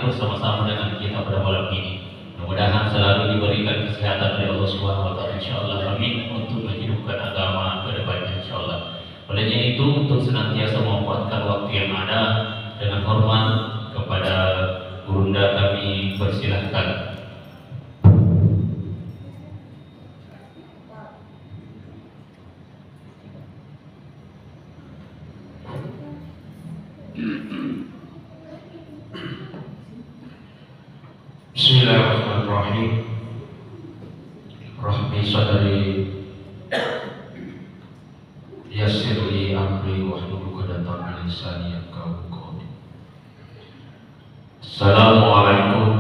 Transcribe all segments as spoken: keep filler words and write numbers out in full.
bersama-sama dengan kita pada malam ini. Mudah-mudahan selalu diberikan kesehatan oleh Allah Subhanahu wa Ta'ala, insyaallah, amin, untuk menghidupkan agama ke depannya, insyaallah. Olehnya itu, untuk senantiasa memanfaatkan waktu yang ada, dengan hormat kepada Gurunda kami persilahkan. Bismillahirrahmanirrahim. Rabbi sadri, yassir li amri, wahlul 'uqdatam min lisani yafqahu qawli. Assalamualaikum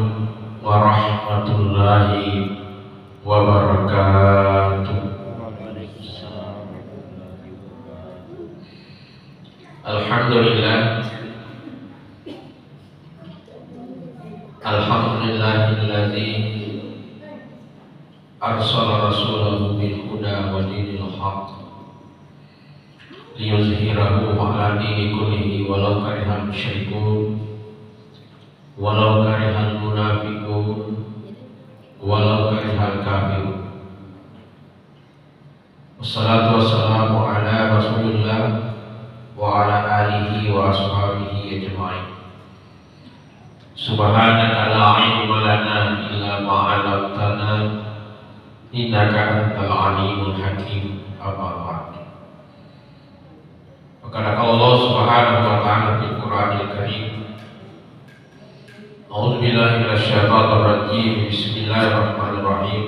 warahmatullahi wabarakatuh. Alhamdulillah. Alhamdulillahilladzi arsala rasulahu bil huda wa dinil haq liyuzhirahu ala dini kullihi walau karihal musyrikun, walau karihal munafiqun, walau karihal kafirun. Wassalatu wassalamu ala Rasulillah wa ala alihi wa ashabihi ajma'in. Subhanaka la ilma lana illa ma 'allamtana, innaka antal alimul hakim. Amma ba'du. Wa qala Allah subhanahu wa ta'ala fil Qur'anil Karim. A'udzu billahi minasy syaithanir rajim. Bismillahirrahmanirrahim.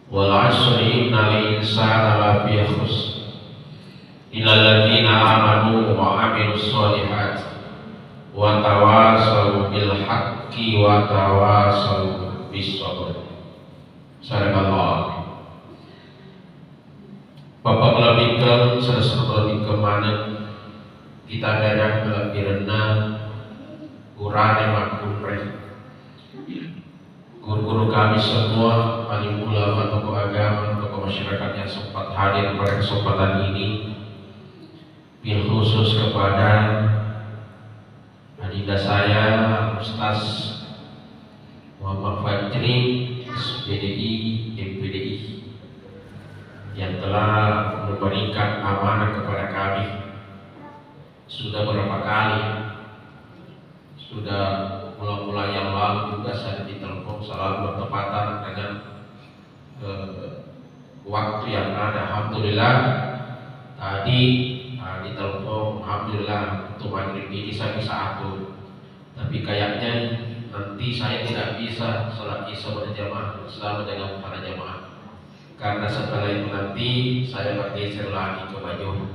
Wal 'asri innal insana lafi khusr. Illal ladzina amanu wa 'amilus shalihat wa tawasau bil haqqi wa tawasau bis sabr. Sadaqallahu a'lam. Bapak Kulabikkeng, saudara-saudara Kulabikkeng maneng, kita dadang kelebbirenna urane makkunrai. Guru-guru kami semua, alim ulama, tokoh agama, tokoh masyarakat yang sempat hadir pada kesempatan ini, bil khusus kepada adinda saya, Ustaz Muhammad Fajri, S P D I, M P D I, yang telah memberikan amanah kepada kami. Sudah berapa kali, sudah mula-mula yang lalu juga saya ditelepon, selalu bertepatan dengan, eh, waktu yang ada. Alhamdulillah, tadi, ah, ditelepon, alhamdulillah, untuk maghrib ini saya bisa atur. Tapi kayaknya nanti saya tidak bisa sholat isya berjamaah bersama dengan para jamaah. Karena setelah itu nanti saya bergeser lagi ke Bajo.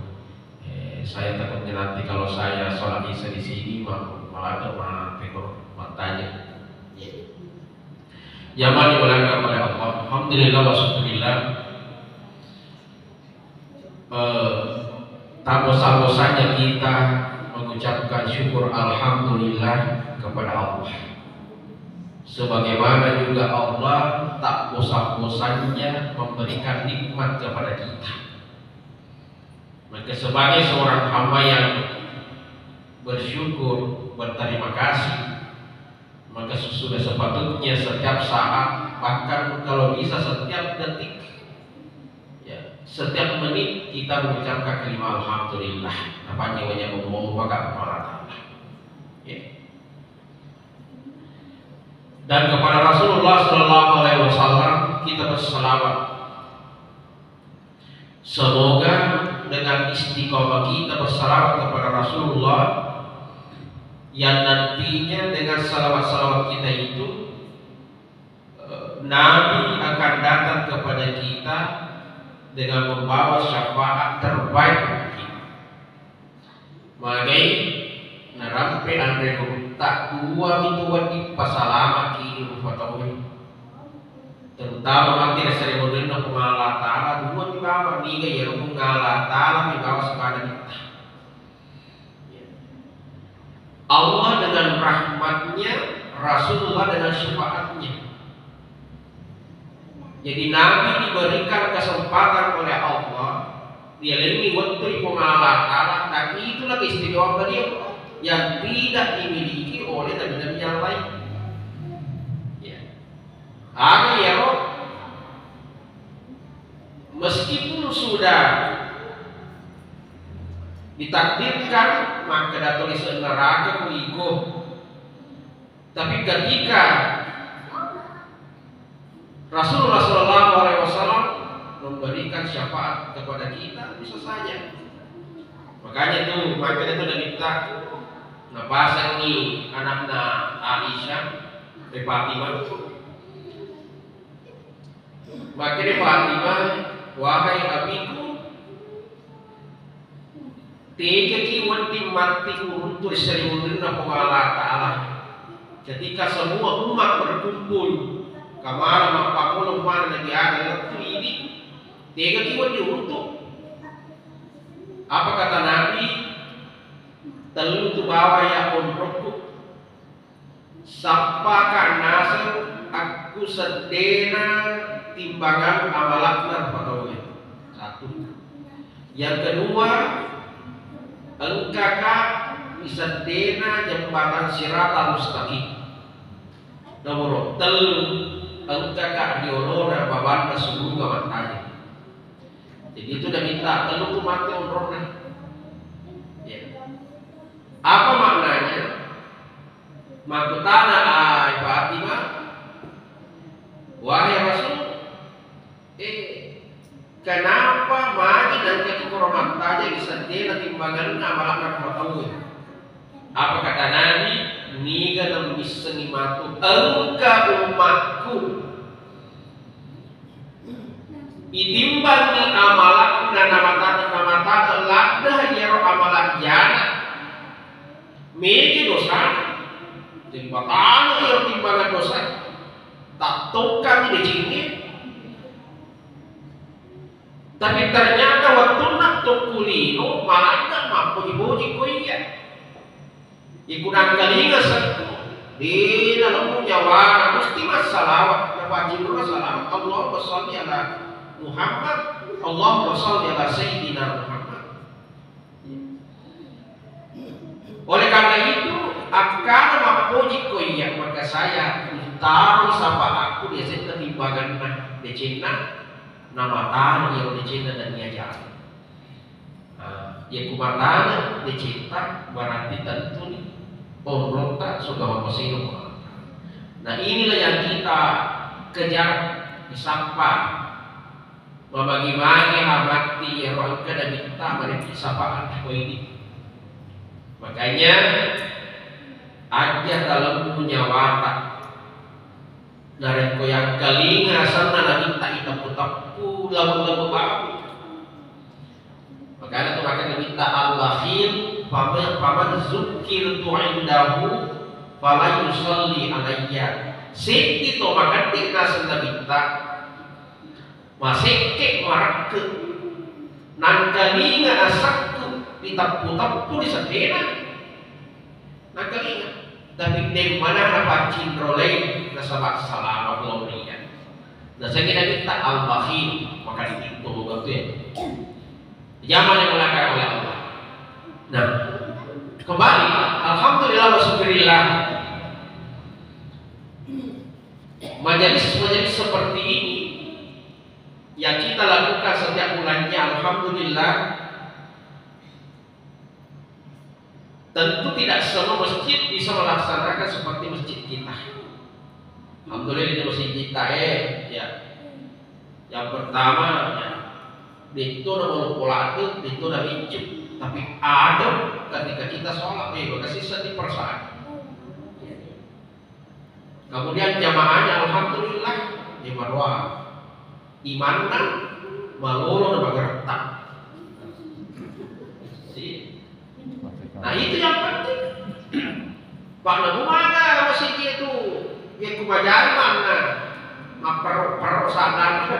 Eh, saya takutnya nanti kalau saya sholat isya di sini, ma-, malah ada ma-, pekor matanya. Iya. Yang mana dimuliakan oleh Allah. Alhamdulillah wa syukurillah. Eh, tak bosan-bosannya kita mengucapkan syukur alhamdulillah kepada Allah. Sebagaimana juga Allah tak bosan-bosannya memberikan nikmat kepada kita. Maka sebagai seorang hamba yang bersyukur, berterima kasih, maka sudah sepatutnya setiap saat, bahkan kalau bisa setiap detik, ya, setiap menit kita mengucapkan kalimat alhamdulillah. Apa nyawanya ngomong maka kepada Allah Ta'ala. Ya. Dan kepada Rasulullah Sallallahu Alaihi Wasallam kita berselawat. Semoga dengan istiqomah kita bersalawat kepada Rasulullah, yang nantinya dengan salawat-salawat kita itu, eh, Nabi akan datang kepada kita dengan membawa syafaat terbaik untuk kita. Magai narampe anre gurutta, dua mitu wedding pasalamaki ri rupa tauwe. Terutama matti ri sarimunrinna Puang Allah Ta'ala, dua mi bawang, niga iyaro Puang Allah Ta'ala mi bawang sipada metta. Allah dengan rahmatnya, Rasulullah dengan syafaatnya. Jadi Nabi diberikan kesempatan oleh Allah, dialengi wettu ri Puang Allah Ta'ala, dan itulah keistimewaan beliau yang tidak dimiliki oleh nabi-nabi yang lain. Ya. Aga iyaro, meskipun sudah ditakdirkan makkeda tuli neraka ku iko, tapi ketika Rasulullah Shallallahu Alaihi Wasallam memberikan syafaat kepada kita, bisa saja. Makanya tuh, makanya tuh Nabitta napasengi anakna Aisyah, eh, Fatimah. Makanya Fatimah, wahai abiku, tegaki wedding matti uruntu ri saliwengenna Puang Allah Ta'ala. Ketika semua umat berkumpul, kamala mappamolo mana Nabi Adam lettu idi, tegaki wedding uruntu. Apa kata Nabi? Tellu tu bawa ya onrokku. Sappaka naseng akku seddena timbangan amalakna rupa tauwe. Satu. Yang kedua, engkaka iseddena jembatan siratal mustaqim. Nomor tellu, engkaka riolona babanna suruga mattajeng. Jadi itu udah minta tellu tu mati onrokna. Ya. Apa maknanya? Makkutana ai Fatimah, wahai Rasul, eh, kenapa magi nangka tu koromatta jadi seddena timbanganna amalakna rupa tauwe? Apa kata Nabi? Niga nemmissengi matu engka ummakku itimbangi amalakna, namata-, namata ladde iyaro amalak jana. Megi dosana, timbatano iyaro timbangan dosa, tattongkang decengnge. Tapi ternyata wettunna tokkulino maladde mappoji-poji ko iya. Iku nangkalinga sekko, dena lemu nyawana, musti massalawat, napacinrona salawat. Allahumma shalli ala Muhammad, Allahumma shalli ala Sayyidina Muhammad. Oleh karena itu, akkana mappoji ko iya, maka saya utaro sapaakku di asenna timbanganna decenna, namataro iyaro decenna dan ia jalan. Nah, iya ku matana decetta berarti tentu ni onrokta sudah mapaseno. Nah, inilah yang kita kejar, disapa. Mamagi-magi hamatti iyaro engka nabitta mareki sapaat ko ini. Makanya aja talemmu nyawata. Narekko yangkalinga asenna nabitta iteppu-teppu lamu-lamu babu. Makanya tu makanya nabitta al-bakhil, faman, faman zukkirtu indahu fala yusalli alayya. Seddi to makedde naseng nabitta. Masekke marekke. Nangkalinga asakku diteppu-teppu di seddena. Nangkalinga. Tapi demmana napaccinrolai nasaba salama lao ri iya. Nasengngi nabitta al-bakhil, maka dititto waktu ya. Jaman yang mengakar oleh Allah. Nah, kembali, alhamdulillah wa syukurillah. Majelis-majelis seperti ini yang kita lakukan setiap bulannya, alhamdulillah, tentu tidak semua masjid bisa melaksanakan seperti masjid kita. Alhamdulillah, di masjid kita, eh, ya. Yang pertama, ya, itu nomor pola itu, itu udah ricu. Tapi ada ketika kita sholat, eh, berkasih sedih perasaan. Kemudian jamaahnya alhamdulillah, ya, bahwa imanna malolo na mageretta. Iya. Nah, itu yang penting. Pak, namu mana masih itu? Ya, ku majari mana? Mapero-pero sana.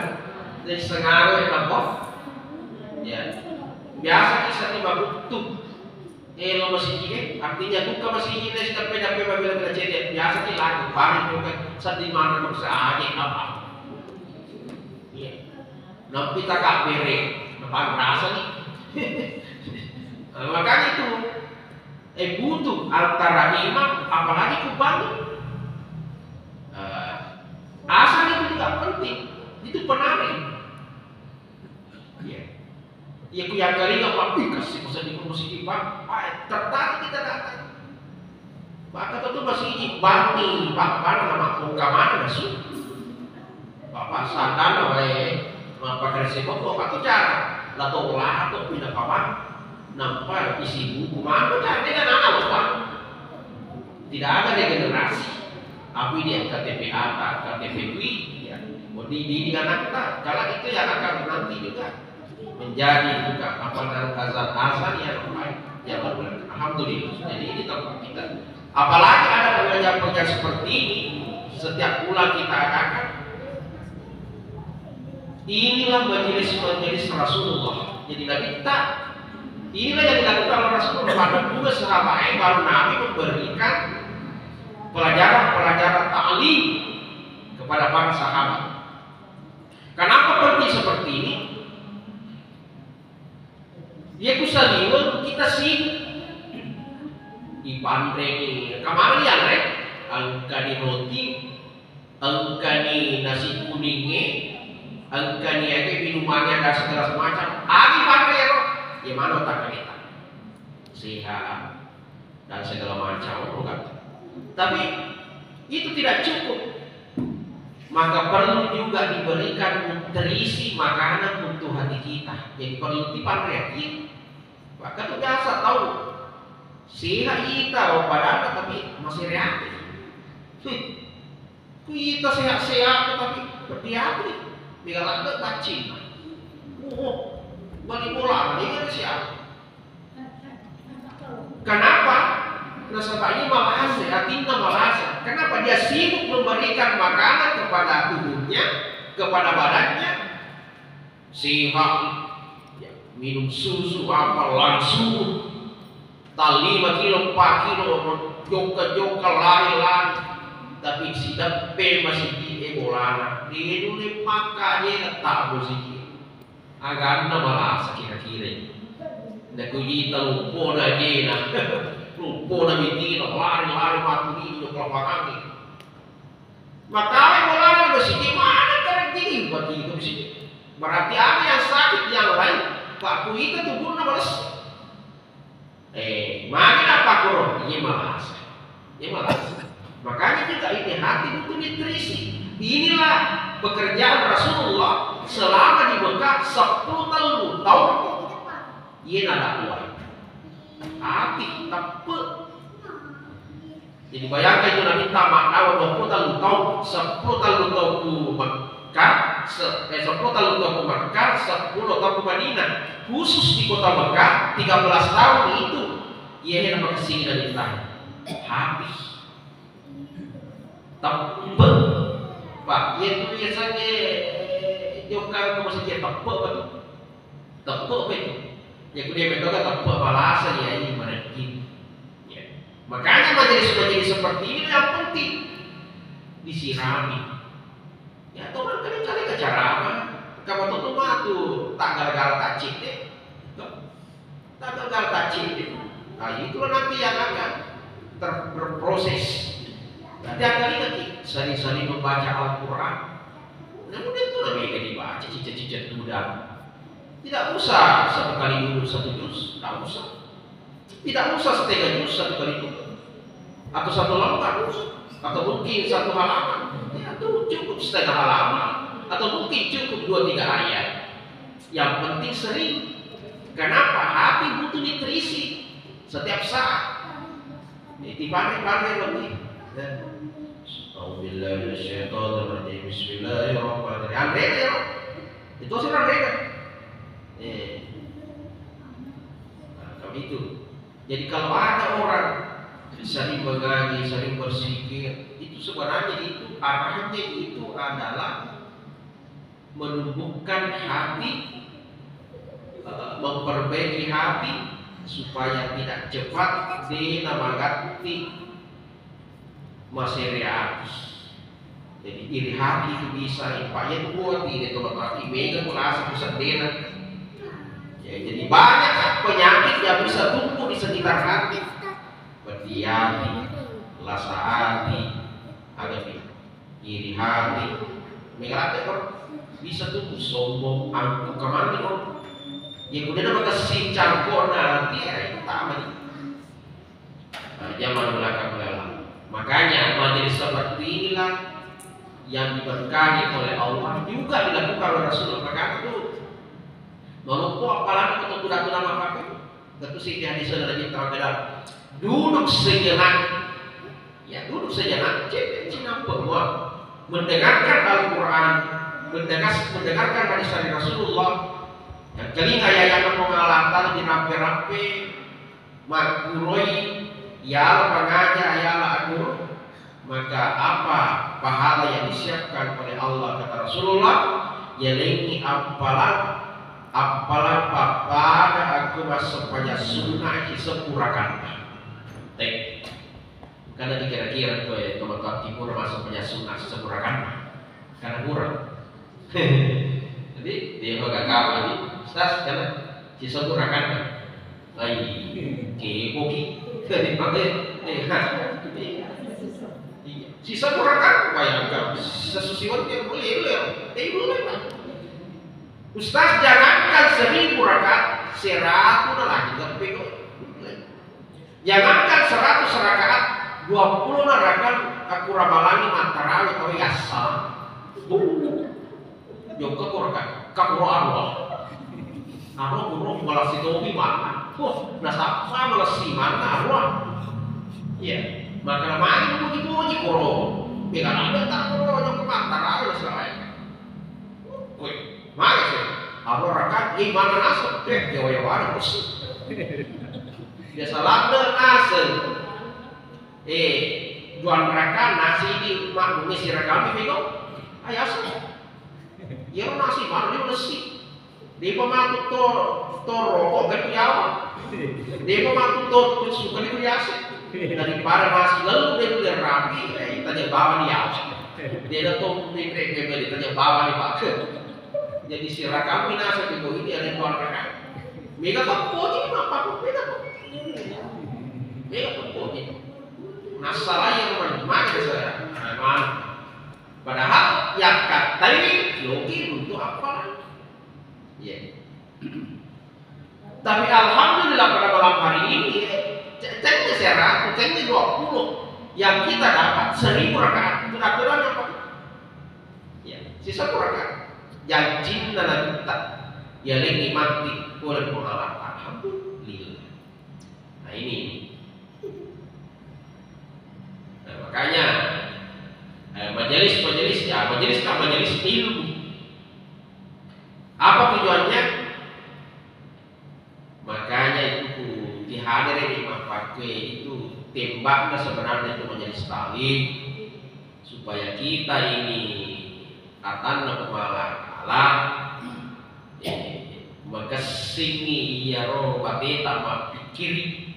Jadi sengaruh ya, Pak. Ya. Biasa kisah di Babutu. Eh, lo masigi, eh, artinya buka masigi, eh, sidappe-dappe mabela-bela cede. Biasa ki lagu, paling bukan sedih mana maksa aja apa. Iya. Nampi tak bere, depan rasa nih. Nah, makanya itu, eh, butuh antara imam Apalagi ku bangun. Eh, azan itu juga penting. Itu penarik. Iya. Iya, ku yang kali nggak, wah, ih, kasih pesan di rumah sini, Pak. Ah, tertarik kita datang. Maka tentu masih bangi, Pak, mana nama kongka mana masuk. Bapak sadana wae, mappakarese koko, apa tu cara? Lato-lato pindah paman, nampa isi buku, mana cara? Dia kan anak, Bapak. Tidak ada regenerasi. Tapi dia K T P A ta, K T P kui, ya. Mau dididik anakta, kalau itu yang akan nanti juga menjadi juga apa namanya, azan-azan yang baik, yang baik. Alhamdulillah. Jadi ini tempat kita. Apalagi ada pengajian-pengajian seperti ini, setiap bulan kita adakan. Inilah majelis-majelis Rasulullah. Jadi Nabi tak, inilah yang dilakukan oleh Rasulullah. Pada dua sahabat, baru Nabi memberikan pelajaran-pelajaran ta'lim kepada para sahabat. Kenapa penting seperti ini? Dia ku saliweng kita sibuk. Ipanre ni, kemarin ya, Re? Engka ni roti, engka ni nasi kuningnya, engka ni aja minumannya, ada segala macam. Agi panre ya, Ro? Ya, mana otak kita? Sehat. Dan segala macam, bukan? Tapi itu tidak cukup. Maka perlu juga diberikan nutrisi makanan untuk hati kita. Jadi perlu dipanreakin. Maka tu biasa tahu. Sehat kita, oh, padahal tapi masih reaktif. Huh. Kita sehat-sehat, tapi berdiam nih. Mega ladde baccinna. Oh, bali bola, mega siap. Kenapa? Nasaba ini malasa, atinna malasa. Kenapa? Dia sibuk memberikan makanan kepada tubuhnya, kepada badannya. Sehat, ya, minum susu apa langsung. Tallima kilo, empat kilo, jokka-jokka, lari-lari. Tapi sideppe masigi e bolana. Denu le makka je na tabo sigi. Aganna malasa kira-kira. Nda kujita lumpona ajena. Lumpona mitino, lari-lari matu di jokka lapangangnge. Makkae bolana masigi, mana kerja di bagi itu sih. Berarti ada yang sakit yang lain. Pak kuita tubuhna males. Eh, magi napakkoro? Iya malasa. Iya malasa. Makanya juga ini hati butuh nutrisi. Inilah pekerjaan Rasulullah selama di Mekah sepuluh tahun. Tahu? Iya nada kuat. Hati tepe. Jadi bayangkan itu Nabi ta maddawa dua puluh tellu taung, sepuluh tellu taung ku Mekah, se-, eh, sepuluh tellu taung ku Mekah, sepuluh taung ku Madinah. Khusus di kota Mekah, tiga belas tahun itu, iya, iya, nama kesini Nabi ta. Habis. Tepe. Pak, iya tu biasanya, eh, jokka ke masjid tepe, Pak. Tepe apa itu? Ya, kude metoka tepe malasa ya ini mereka. Ya. Makanya majelis-majelis seperti ini yang penting disirami. Ya, teman kali-kali ke ceramah, kamu tuh mah tuh tanggal-tanggal tacit deh. Tanggal-tanggal tacit deh. Nah, itulah nanti yang akan ter-, berproses. Nanti akan ingat nih, sering-sering membaca Al-Quran. Namun itu namanya dibaca, cicit-cicit muda. Tidak usah satu kali dulu satu juz, tidak usah. Tidak usah setengah juz satu kali dulu. Atau satu lembar, atau mungkin satu halaman. Ya, itu cukup setengah halaman. Atau mungkin cukup dua tiga ayat. Yang penting sering. Kenapa? Hati butuh nutrisi setiap saat. Jadi, pahami, pahami lagi. Ya. A'udzubillahi minasyaitonirrajim. Bismillahirrahmanirrahim. Anre ya, Pak? Itu sih anre. Eh. Nah, kalau itu. Jadi, kalau ada orang sering mengaji, sering berzikir, itu sebenarnya itu arahnya itu adalah menumbuhkan hati, eh, memperbaiki hati supaya tidak cepat dena magatti masere ati. Jadi iri hati itu bisa, Pak, ya, itu kuat, iri itu berarti mega ku rasa ku seddena. Ya, jadi banyak penyakit yang bisa tumbuh di sekitar hati. Berdiam, Rasa hati, ada pi, iri hati. Mega latte ko bisa tuh sombong, angkuh, kemana ko? Ya udah nama kasih cangkok nanti ya itu tak aman. Nah, zaman belakang lala. Makanya majelis seperti inilah yang diberkahi oleh Allah juga dilakukan oleh Rasulullah. Maka itu maloppo apalagi ketemu datu nama pakai. Tentu sih hadis Nabi Muhammad, duduk sejenak. Ya, duduk sejenak. Cek, cek, nampak buat mendengarkan Al-Quran, mendengar, mendengarkan hadis dari Rasulullah. Dan telinga ya yang mengalami dirapi-rapi, magguroi, yala pangaja, yala aguru, maka apa pahala yang disiapkan oleh Allah, kata Rasulullah, yalengi appalang, appalang pappada aku massempajang sunnah ki sepurakanna. Teng. Karena dikira-kira koe tomatoa timur massempajang sunnah sepurakanna. Karena kurang. Jadi dia mah gak kawan nih. Ustaz, karena si sepurakanna. Ai, kepo ki. Jadi pakai, eh, ha. Iya. Sisa pura kan, bayangkan. Sesusiwan dia boleh, boleh. Eh, boleh, Pak. Ustaz, jangankan seribu rakaat, seratus na lagi, nggak pego. Jangankan seratus rakaat, dua puluh na rakaat, aku ramalangi mattarawe atau yasa. Jokka ko raka, ka kuro arwah. Arwah kuro malessi tomi manna. Wah, nasappa malessi manna arwah. Iya, maka magi muji-muji kuro. Mega ada tak kuro jokka mattarawe nasalae. Weh, magi sih. Arwah raka, eh, mana nasab? Eh, yawa-yawana musi. Biasa ladde naseng. Eh, dua raka nasi di makmumi sirakami mego. Ayasa. Iyaro nasi manu ni ulessi. Depa matu to, to rokok kan yawa. Depa matu to, to suka ni yase. Daripada nasi lalu dia udah rapi, eh, tanya bawa ni yawa. Dia ada to mimpi bebeli tanya bawa ni pak. Jadi sirakami nasi di ini ada dua raka. Mega keponi apa kok mega kok. Mega keponi. Masalah yang mana mana saya. Mana. Padahal yakkatai yogi untuk apa? Iya. Tapi alhamdulillah pada malam hari ini, ce-, cengnya seratus, cengnya dua puluh. Yang kita dapat seribu rakaat. Itu aturan apa? Ya, sisa rakaat. Janjinna Nabitta. Ya, lagi mati. Boleh mengalah. Alhamdulillah. Nah, ini. Nah, makanya, eh, majelis-majelis, ya, majelis kan majelis ilmu. Apa tujuannya? Makanya itu ku tihadere di mappakue itu tembakna sebenarnya itu majelis taklim supaya kita ini atanna Puang Allah Taala, eh, makessingi iyaro bateta mappikkiri,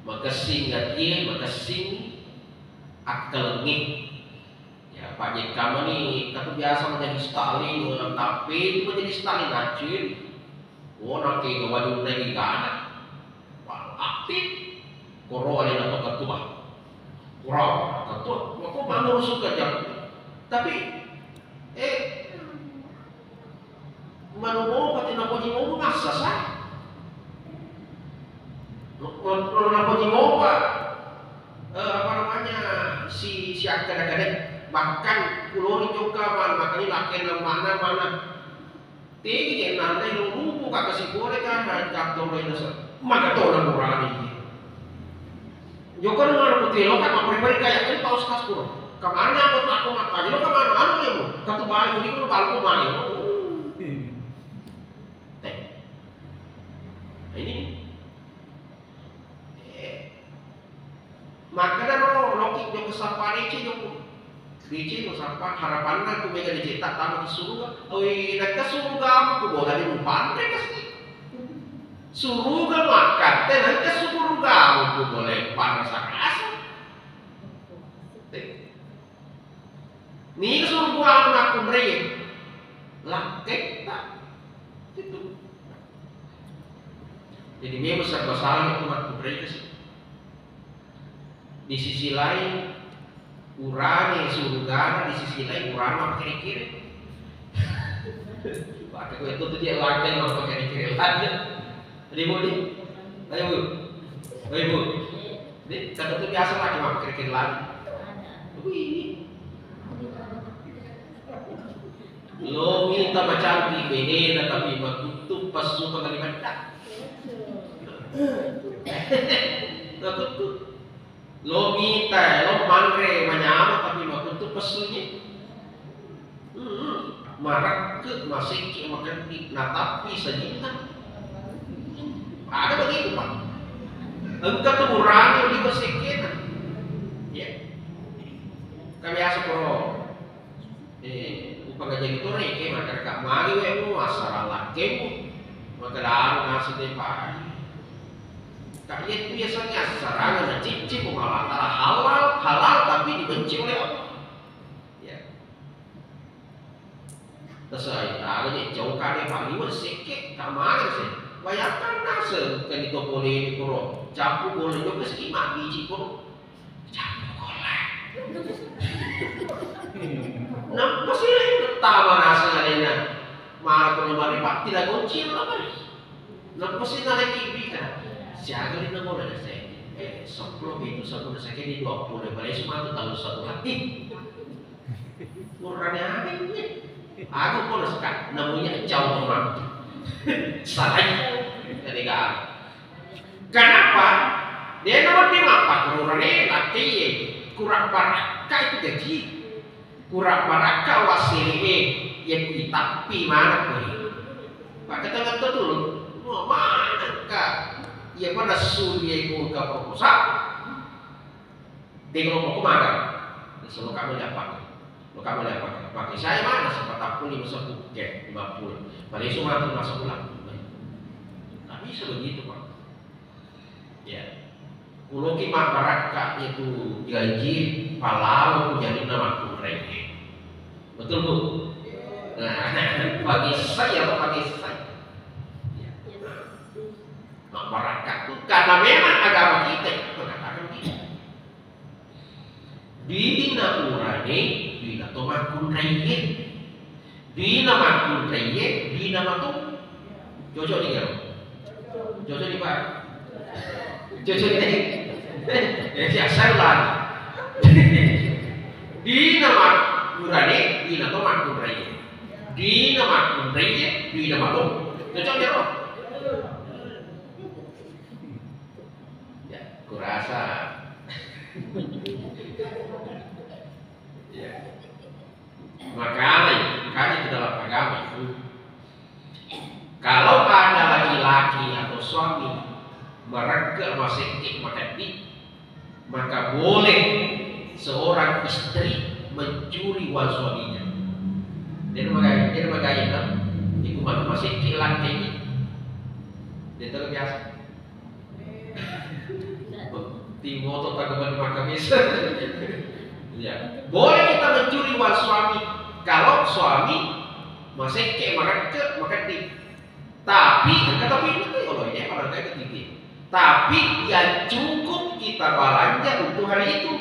makessing atie, makessing akkalengnge. Ya, pajekkamani, katu biasa majelis taklim, tapi itu majelis taklim kecil. Oh, nake wajunna gigana. Wah, aktif. Koro alena to ketua. Koro, ketua. Mako manu rusuh kerja. Tapi, eh, Manu mopa ti napoji mopa massasa. Napoji mopa, eh, apa namanya, si, si akkada-kada. Bahkan kuloni jokka man, makanya lakena mana, mana. Tegi je nanre lu lupu kaka si boleh kan, kantor lo itu. Maka tona kurani. Jokka dengan aku telo kan, apa kayak tadi Pak Ustaz Pur. Kemana aku, aku mata? Jadi kemana? Anu ya, Bu? Katu balik, jadi aku balik kemana? Teh. Nah, ini. Eh. Maka dah lo, loki jokka sapa dece jokka. Dece lo sapa harapanna ku mega dicetak tama ke surga. Oi, nak ke surga aku boleh di pantai kasih. Suruga makkatte nengka suruga mutu boleh parasa-rasa. Niga suruga anu nakkunrai lakketta. Itu. Jadi memang serba salah itu nakkunrai sih. Di sisi lain, urane surgana, di sisi lain urane makkere-kere. Maka koe tu dia langkai makkere-kere lagi. Ribut ni? Ayo, Bu. Ayo, Bu. Ni, kata tu biasa lagi makkere-kere lagi. Wih. Lo mita macantik benena tapi makuttu passu pangalimatta. Makuttu. Lo mita, lo manre manyama tapi makuttu passunye. Hmm, marekke, masekke, makeddi, natappi sajinna. Ada begitu, Pak. Engka tu urane di masekkena. Ya. Kan biasa poro. Eh, upangajari to reke, makkeda ka magi we mu assarang lakkemu, makkeda anu naseng de pagi. Ka iya tu biasanya assarang na cicci pung Allah Taala halal, halal tapi dibenci oleh Allah. Ya. Terserah ada je jauh kade pagi we sekke, ka magi se. Bayangkan naseng kan itu pole ini kuro, capu boleh juga sih mabiji kuro. Campur golla. Nappa si tama naseng alena. Mala ko mari patti la goncil la mari. Nappa si naleki bika. Siaga lina golla na se. Eh, seppulo pitu seppulo sakit di dua puluh. Balik semua tu tahun sebulan. Ih. Urane aga ini? Aku pun suka namanya jauh orang. Salah. Jadi kan. Kenapa? Dia nama dia apa? Kurang ni latihan. Kurang barakka itu gaji. Kurang barakka wasili. Ya kui tapi mana kui? Pak kata kata dulu. Mau mana kak? Ya mana suruh ya kui ke proposal? Di kelompokku magang. Disuruh kamu lihat pakai. Lo kamu lihat pakai. Pakai saya mana? Sempat aku lima sepuluh. Oke, lima puluh. Balik semua tu masuk pulang. Tak bisa begitu, Pak. Ya. Uloki mak barakka itu gaji palalo ku jadi nama kureng. Betul, Bu? Nah, bagi saya, bagi saya. Ya. Mak barakka tu karena memang agama kita itu mengatakan gitu. Dina urane, dina to makkunraie. Dina makkunraie, dina mato. Cocok ni, ya? Cocok ni, Pak? Cocok ni? Ya, siap, saya ulangi. Dina mak-, urane, dina to makkunraie. Dina makkunraie, dina mato. Cocok ni, ya? Ya, kurasa. Ya. Makanya itu, makanya itu dalam agama itu, kalau ada laki-laki atau suami merekke masekke makeddi, maka boleh seorang istri mencuri uang suaminya. Dia magai, dia magai, kan? Ibu mana masekke laki ini. Dia terbiasa. Timoto tageman makamis. Ya. Boleh kita mencuri uang suami kalau suami masekke, marekke, makeddi. Tapi, kata tapi itu kalau ini orang kayak ketiga. Tapi yang cukup kita belanja untuk hari itu.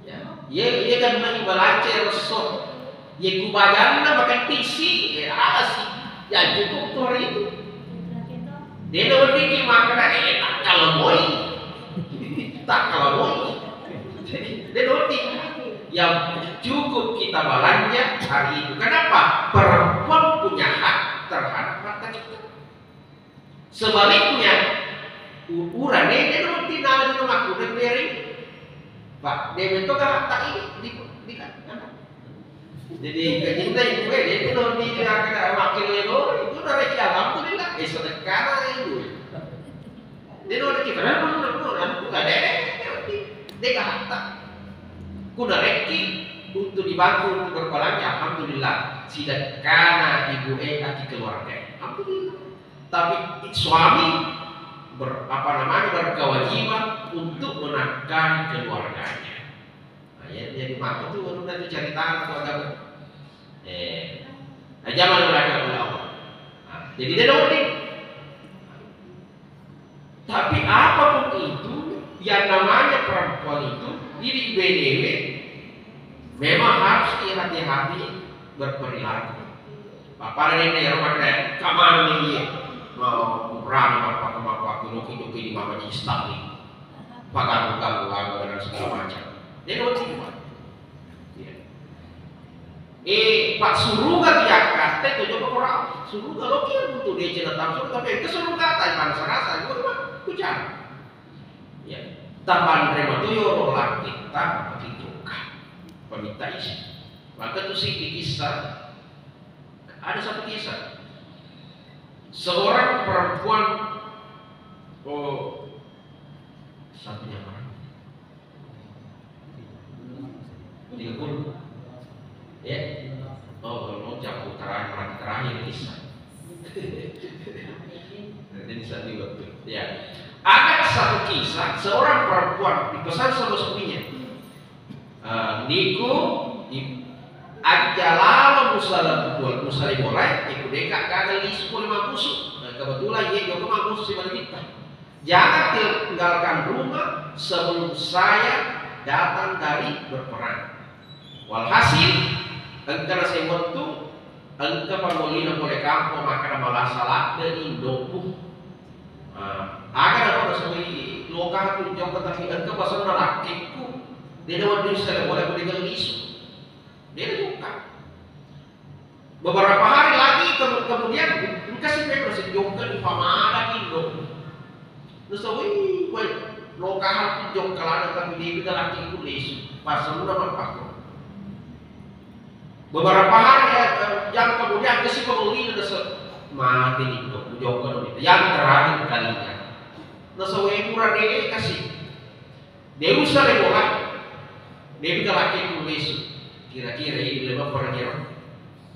Ya, iya, iya kan mai balanca ero esso. Iya ku bajanna makeddisi, eh, aga si. Ya cukup tu hari itu. Dena wedding ki makkeda, eh, tak kalau moi. Tak kalau moi. Dena wedding. Yang cukup kita belanja hari itu. Kenapa? Perempuan punya hak terhadap harta kita. Sebaliknya, u-, urane de no tinala di rumahku, de beri. Pak, de beto ka tak ini di, di kan. Jadi, kajinna itu, eh, de no di, di, akan wakil lego, itu dari alhamdulillah, eh, sedekah itu. De no di kita, no, no, no, no, no, no, de, de, de, de, ka harta. Ku narekki untuk dibantu untuk berbelanja, alhamdulillah. Sidekkana ibu e aki keluarga. Alhamdulillah. Tapi suami ber-, apa namanya, berkewajiban untuk menafkahi keluarganya. Nah, ya, jadi maka tuh, anu, nanti cerita atau agama. Eh, nah, jangan mereka Allah. Nah, jadi dia dong. Tapi apapun itu, Yang namanya perempuan itu, diri benewe memang harus hati-hati berperilaku. Bapak dan ibu yang rumah kalian, kamar nih, iya. Mau berani apa, apa, apa, apa, loki, loki di mama di Islam nih. Pagang, pagang, pagang, dan segala macam. Dia ngerti, Pak. Iya. Eh, Pak, suruga diangkat, itu coba kurang. Suruga lo kira untuk dia cerita tahu, tapi ke suruga, tapi bangsa rasa, itu mah, hujan. Ya, tapanre matu yoro lakketta mapakijokka. Pamitta isi. Maka tu si kisah, ada satu kisah. Seorang perempuan, oh, satunya orang. Tiga puluh. Ya. Oh, kalau mau jam terakhir, terakhir kisah. Jadi, satu waktu. Ya. Ada satu kisah, seorang perempuan dipesan sama suaminya. Eh, niku, i-, aja lalo musala, musala bola, iku deka gagal lisu pole mabusu. Nah, kebetulan ia juga mabusu si Malibita. Jangan tinggalkan rumah sebelum saya datang dari berperang. Walhasil, engka naseng wettu, engka pangolina pole kampong, makkeda, malasa ladde indoku. Ah, aga nako naseng, loka tu jokka, tapi engka pasenna lakkekku. Dena wedding sele bola, ku dena lisu. Dena jokka. Beberapa hari lagi, ke-, kemudian, engka si memang sejongka di pamada indo. Nusa, wih, wih, lokahan tu jongka lada, tapi dia bilang laki ku lesu. Pas semua apa kok. Beberapa hari, eh, jam kemudian, ke si penguli, nusa, mati indo, jongka dulu. Yang terakhir kalinya. Nusa, wih, murah deh, kasih. De'usa le bola. De'pi kalaki ku lesu. Kira-kira ini le mappara kira.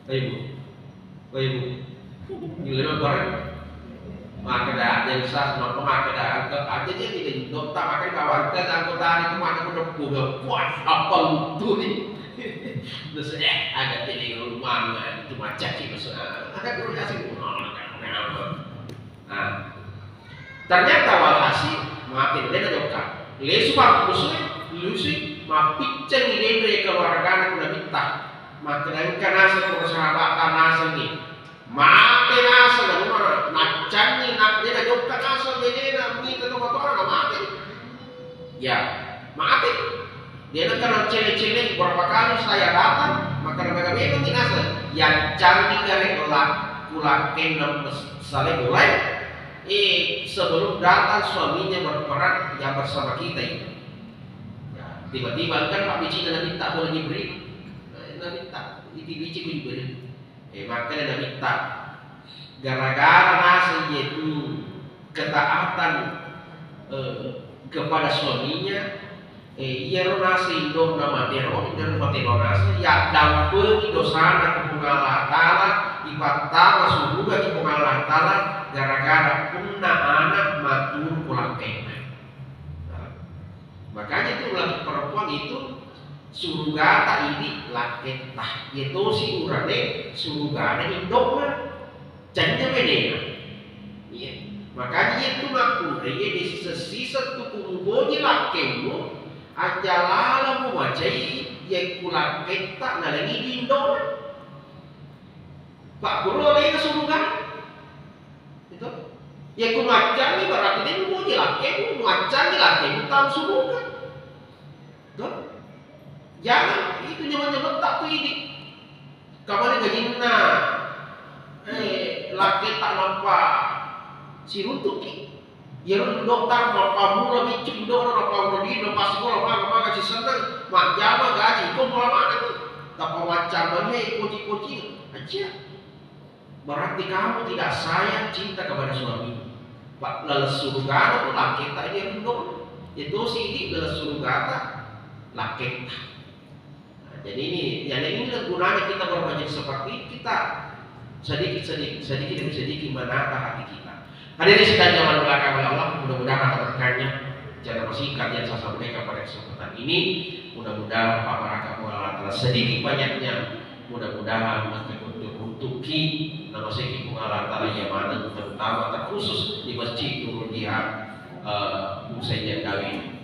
Ayo, Bu. Ayo, Bu. Ini le mappara. Makkeda, jadi sas, maka makkeda, angka, aja dia tidak dokter, makkeda kawan ke, anggota itu, makkeda, udah, udah, puas, apa lutu nih? Terus, eh, ada jadi rumah, itu macam sih, terus, ah, ada guru kasih, ah, Nah, ternyata walhasil mate, dena jokka. Lesu pa musuh, lusu, mappiccengi denre keluargana ku Nabitta. Makkeda engka naseng ku sahabatta nasengngi. Mate naseng, namuna, naccangi, na-, dena jokka naseng, dena mita tomatoana, na mate. Ya, mate. Dia akan cele-cele berapa kali saya datang, maka mereka memang binasa. Yang cari dari lah, pulakkenna sale mulai. Eh, sebelum datang suaminya berperang yang bersama kita itu. Ya, tiba-tiba kan Pak Bicina Nabitta boleh Jibril. Nah, Nabitta, itu biji Jibril. Eh, makkeda Nabitta, gara-gara naseng iyetu ketaatan, eh, kepada suaminya, eh, iyaro naseng indo'na matero, indo'na matero naseng, yaddampengi dosana ku Puang Allah Ta'ala, ipattama suruga ki Puang Allah Ta'ala, gara-gara punna ana' maturu ku lakkainna. Nah, makanya itu laki perempuan itu surugata idi lakketta. Iya tosi urane surugana indo'na. Canya menena. Iya. Makanya itu makkunrai iya disiseng-siseng tu ku muboji lakkemmu, aja lalo mumacai iya ku lakketta nalengi di indo'na. Pak guru alena surugana. Itu. Iya ku maccangi berarti dia muboji lakkemmu, maccangi lakkemmu tau suruga. Tuh. Jangan itu nyaman-nyaman tak tuh ini. Kamari gajinna, eh, lakketta nampa siruntuki. Iyaro dokter, mappammula miccu indo'na, mappammula di, mappassikola, maka, maka sisennang, majjama gaji, iko mula mana tuh. Tappa maccamannya, koci-koci, aja. Berarti kamu tidak sayang cinta kepada suami. Pak, laleng surugana tu lakketta iya rindo'na. Itu sidi laleng surugata lakketta. Nah, jadi ini, jadi ini gunanya kita bermajelis seperti ini, kita sedikit, sedikit, sedikit demi sedikit menata hati kita. Hadirin sekalian yang dimuliakan oleh Allah, mudah-mudahan ada berkahnya. Cara bersingkat yang saya sampaikan pada kesempatan ini, mudah-mudahan Pak Baraka Muala telah sedikit banyaknya, mudah-mudahan untuk, untuk ki nama seki Muala Ta'ala yang mana terutama terkhusus di Masjid Nurul Jihad, eh, Husain Jandawi.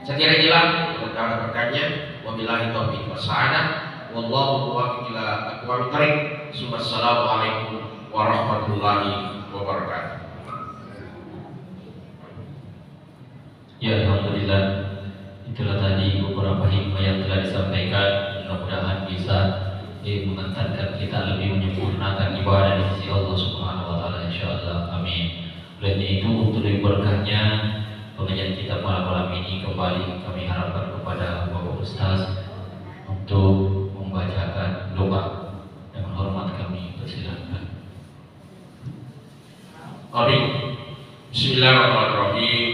Saya kira inilah berkah-berkahnya. Wabillahi taufiq wassaada. Wallahu muwaffiq ila aqwamit thariq. Summa assalamualaikum warahmatullahi wabarakatuh. Ya, alhamdulillah. Itulah tadi beberapa hikmah yang telah disampaikan. Mudah-mudahan bisa, eh, mengantarkan kita lebih menyempurnakan ibadah di sisi Allah Subhanahu wa Ta'ala, insyaallah. Amin. Oleh itu, untuk lebih berkahnya pengajian kita pada malam ini, kembali kami harapkan kepada Bapak Ustaz untuk membacakan doa. Dengan hormat kami persilahkan. Amin. Bismillahirrahmanirrahim.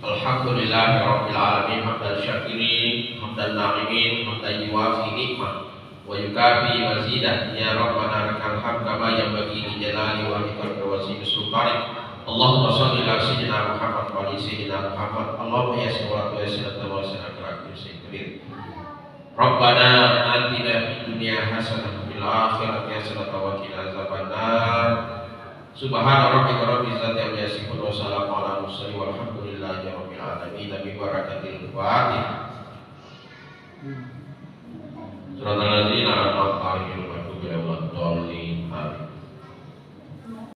Alhamdulillahirabbil alamin, hamdan syakirin, hamdan na'imin, hamdan yuwafi ni'mah, wa yukafi mazidah. Ya Rabbana, lakal hamd kama yanbaghi li jalali wajhika wa azimi sultanik. Allahumma shalli ala sayyidina Muhammad wa ali sayyidina Muhammad. Allahumma yassir wa la tu'assir, anta wasi'un ala kulli syai'in qadir. Rabbana atina fid dunya hasanah wa fil akhirati hasanah wa qina azabannar. Subhana rabbika rabbil izzati amma yasifun, wa salamun ala mursalin, walhamdulillahi rabbil alamin. Bi barakatil Fatihah.